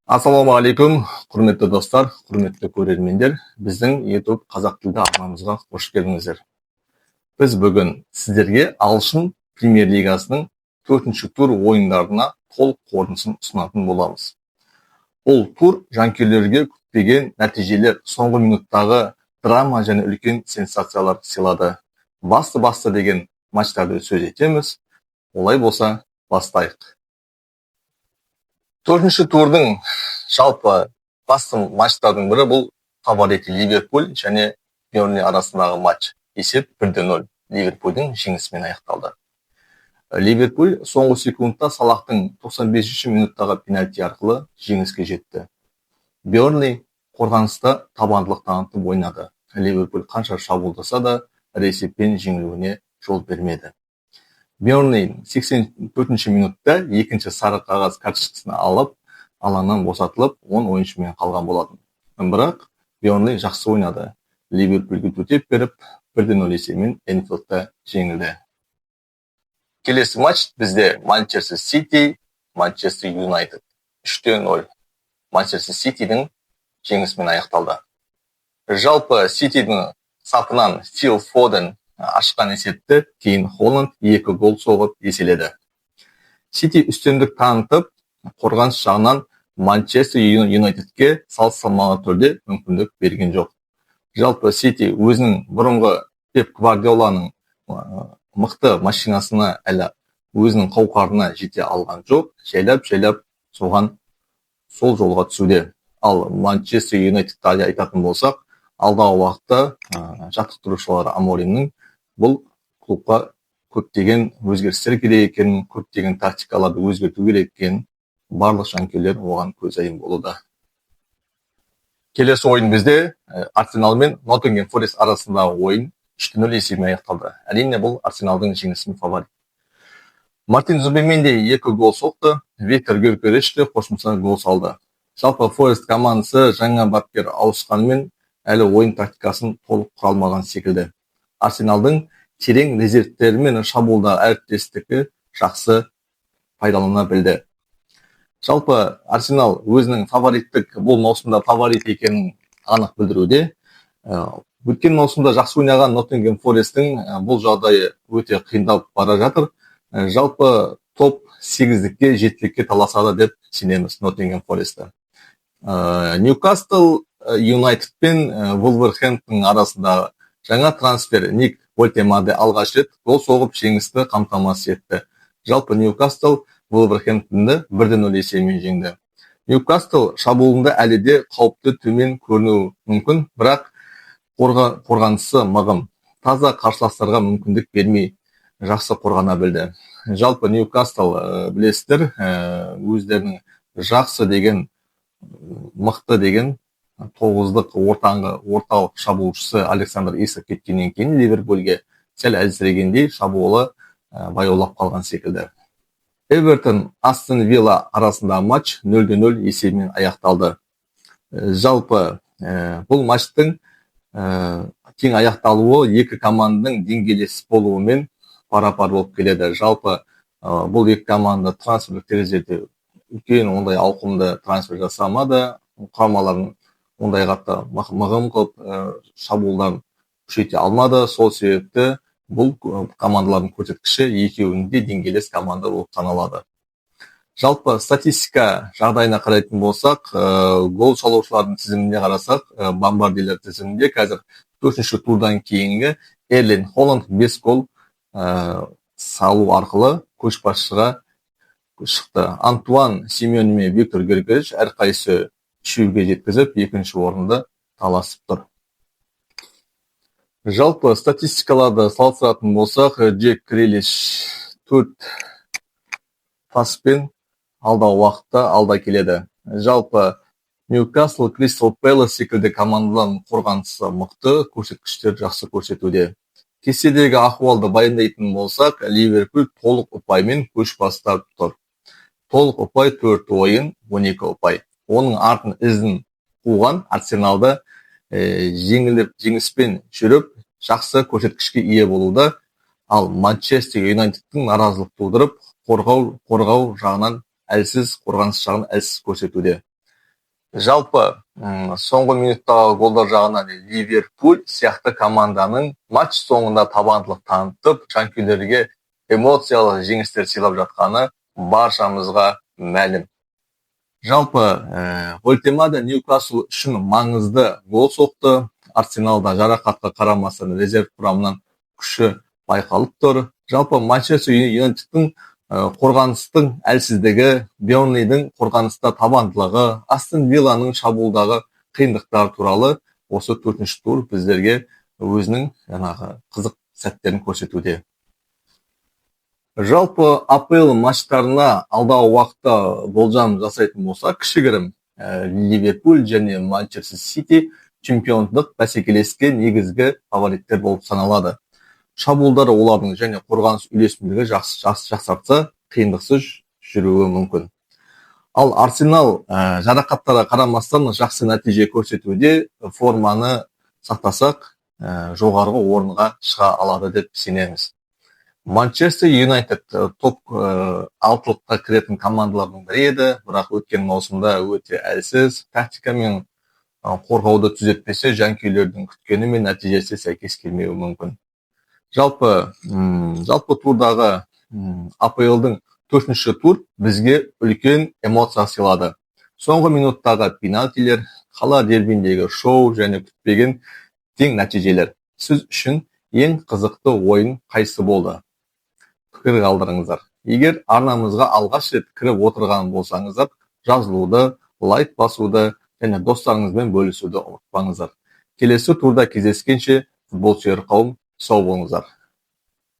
Ассалаумағалейкум, құрметті достар, құрметті көрермендер! Біздің YouTube қазақ тілді арнамызға қош келдіңіздер. Біз бүгін сіздерге ағылшын премьер лигасының төртінші тур ойындарына толық қорытындысын ұсынатын боламыз. Бұл тур жанкүйерлерге күтпеген нәтижелер, соңғы минуттағы драма және үлкен сенсациялар сыйлады. Басты-басты деген матчтарды сөз етеміз. Олай болса, бастайық. Төртінші турдың жалпы басты матчтардың бірі бұл фаворит Ливерпуль және Бернли арасындағы матч. Есеп 1-0 Ливерпульдің жеңісімен аяқталды. Ливерпуль соңғы секундта Салахтың 95 минуттағы пенальти арқылы жеңіске жетті. Бернли қорғаныста табандылық танытып ойнады. Ливерпуль қанша шабуылдаса да, ірі есеппен жеңілуіне жол бермеді. Бернли 84 минутта екінші сары қағаз карточкасын алып, алаңнан босатылып, 10 ойыншымен қалған болатын. Бірақ Бернли жақсы ойнады. Ливерпульге төтеп беріп, 1-0 есебімен Энфилдта жеңілді. Келесі матч бізде Манчестер Сити, Манчестер Юнайтед. 3-0 Манчестер Ситидің жеңісімен аяқталды. Жалпы Ситидің сапынан Фил Фоден ашқан есепті кейін Холланд екі гол соғып еселеді. Сити үстемдік танытып, қорғаныс жағынан Манчестер Юнайтедке салыстырмалы түрде мүмкіндік берген жоқ. Жалпы Сити өзінің бұрынғы Пеп Гвардиоланың мықты машинасына әлі өзінің қауқарына жете алған жоқ, жайлап-жайлап соған сол жолға түсуде. Ал Манчестер Юнайтедті айтатын болсақ, алдағы уақытта жаттықтырушылары Аморимнің бұл клубқа көптеген өзгерістер керек екенін, көптеген тактикаларды өзгерту керек екенін барлық жанкүйерлер оған көзайым болуда. Келесі ойын бізде Арсенал мен Ноттингем Форест арасындағы ойын 3-0 есебімен аяқталды. Әрине, бұл Арсеналдың жеңісімен фаворит. Мартин Зубименди екі гол соқты, Виктор Гёкереш те қосымша гол салды. Жалпы Форест командасы жаңа бапкер ауысқанымен, әлі ойын тактикасын толық құра алмаған секілді. Арсеналдың терең резервтері мен шабуылдағы әріптестігі жақсы пайдалана білді. Жалпы Арсенал өзінің фавориттік, бұл маусымда фаворит екенін анық білдіруде. Өткен маусымда жақсы ойнаған Ноттингем Форесттің бұл жағдайы өте қиындап бара жатыр. Жалпы топ сегіздікке, жетілікке таласады деп сенеміз Ноттингем Форестті. Ньюкасл Юнайтед пен Вулверхэмптон арасындағы жаңа трансфер Ник Вольтемаде алғаш рет гол соғып, жеңісті қамтамасыз етті. Жалпы Ньюкасл Вулверхэмптонды 1-0 есебімен жеңді. Ньюкасл шабуылында әлі де қауіпті төмен көрінуі мүмкін, бірақ қорғанысы мығым. Таза қарсыластарға мүмкіндік бермей, жақсы қорғана білді. Жалпы Ньюкасл, білесіздер, өздерінің жақсы деген, мықты деген тоғыздық ортаңғы орталық шабуылшысы Александр Исак кеткеннен кейін Ливерпульге сәл әлсірегендей, шабуылы баяулап қалған секілді. Эвертон Астон Вилла арасындағы матч 0-0 есебімен аяқталды. Жалпы бұл матчтың тең аяқталуы екі команданың деңгейлес болуымен пара-пар болып келеді. Жалпы бұл екі команда трансферлік терезеде үлкен ондай ауқымды трансфер жасамады, құрамаларын ондай қатты мығым қылып, шабуылдарын күшейте алмады. Сол себепті бұл командалардың көрсеткіші екеуінің де деңгейлес команда болып саналады. Жалпы статистика жағдайына қарайтын болсақ, гол салушылардың тізіміне қарасақ, бомбардирлер тізімінде қазір төртінші турдан кейінгі Эрлинг Холланд 5 гол салу арқылы көшбасшыға шықты. Антуан Семеньо мен Виктор Гёкереш әрқайсысы үшеуге жеткізіп, екінші орынды таласып тұр. Жалпы статистикаларды салыстыратын болсақ, Джек Грилиш төрт паспен алдағы уақытта алда келеді. Жалпы Ньюкасл, Кристал Пэлас секілді командалардың қорғанысы мықты, көрсеткіштер жақсы көрсетуде. Кестедегі ахуалды баяндайтын болсақ, Ливерпуль толық ұпаймен көш бастап тұр. Толық ұпай, төрт ойын, 12 ұпай. Оның артын ізін қуған Арсеналды жеңіліп, жеңіспен жүріп, жақсы көрсеткішке ие болуда. Ал Манчестер Юнайтедтің наразылық тудырып, қорғау жағынан әлсіз, қорғаныс жағын әлсіз көрсетуде. Жалпы соңғы минуттағы голдар жағынан Ливерпуль сияқты команданың матч соңында табандылық танытып, жанкүйерлерге эмоциялы жеңістер сыйлап жатқаны баршамызға мәлім. Жалпы Вольтемаде Ньюкасл үшін маңызды гол соқты. Арсеналда жарақатқа қарамастан резерв құрамынан күші байқалып тұр. Жалпы Манчестер Юнайтедтің қорғаныстың әлсіздігі, Бернлидің қорғаныста табандылығы, Астон Вилланың шабуылдағы қиындықтары туралы осы төртінші тур біздерге өзінің жаңағы қызық сәттерін көрсетуде. Жалпы АПЛ матчтарына алдағы уақытта болжам жасайтын болсақ, кішігірім Ливерпуль және Манчестер Сити чемпиондық бәсекелеске негізгі фавориттер болып саналады. Шабуылдары олардың және қорғаныс үйлесімділігі жақсы жақсартса, қиындықсыз жүруі мүмкін. Ал Арсенал жарақаттарға қарамастан жақсы нәтиже көрсетуде, форманы сақтасақ, жоғарғы орынға шыға алады деп сенеміз. Манчестер Юнайтед топ алтылыққа кіретін командалардың бірі еді, бірақ өткен маусымда өте әлсіз тактика мен қорғауды түзетпесе, жанкүйерлердің күткені мен нәтижесі сәйкес келмеуі мүмкін. Жалпы турдағы АПЛдың төртінші тур бізге үлкен эмоция сыйлады. Соңғы минуттағы пенальтилер, қала дербиндегі шоу және күтпеген тең нәтижелер. Сіз үшін ең қызықты ойын қайсысы болды? Пікір қалдырыңыздар. Егер арнамызға алғаш рет кіріп отырған болсаңыздар, жазылуды, лайк басуды және достарыңызбен бөлісуді ұмытпаңыздар. Келесі турда кездескенше, футбол сүйер қауым, сау болыңыздар.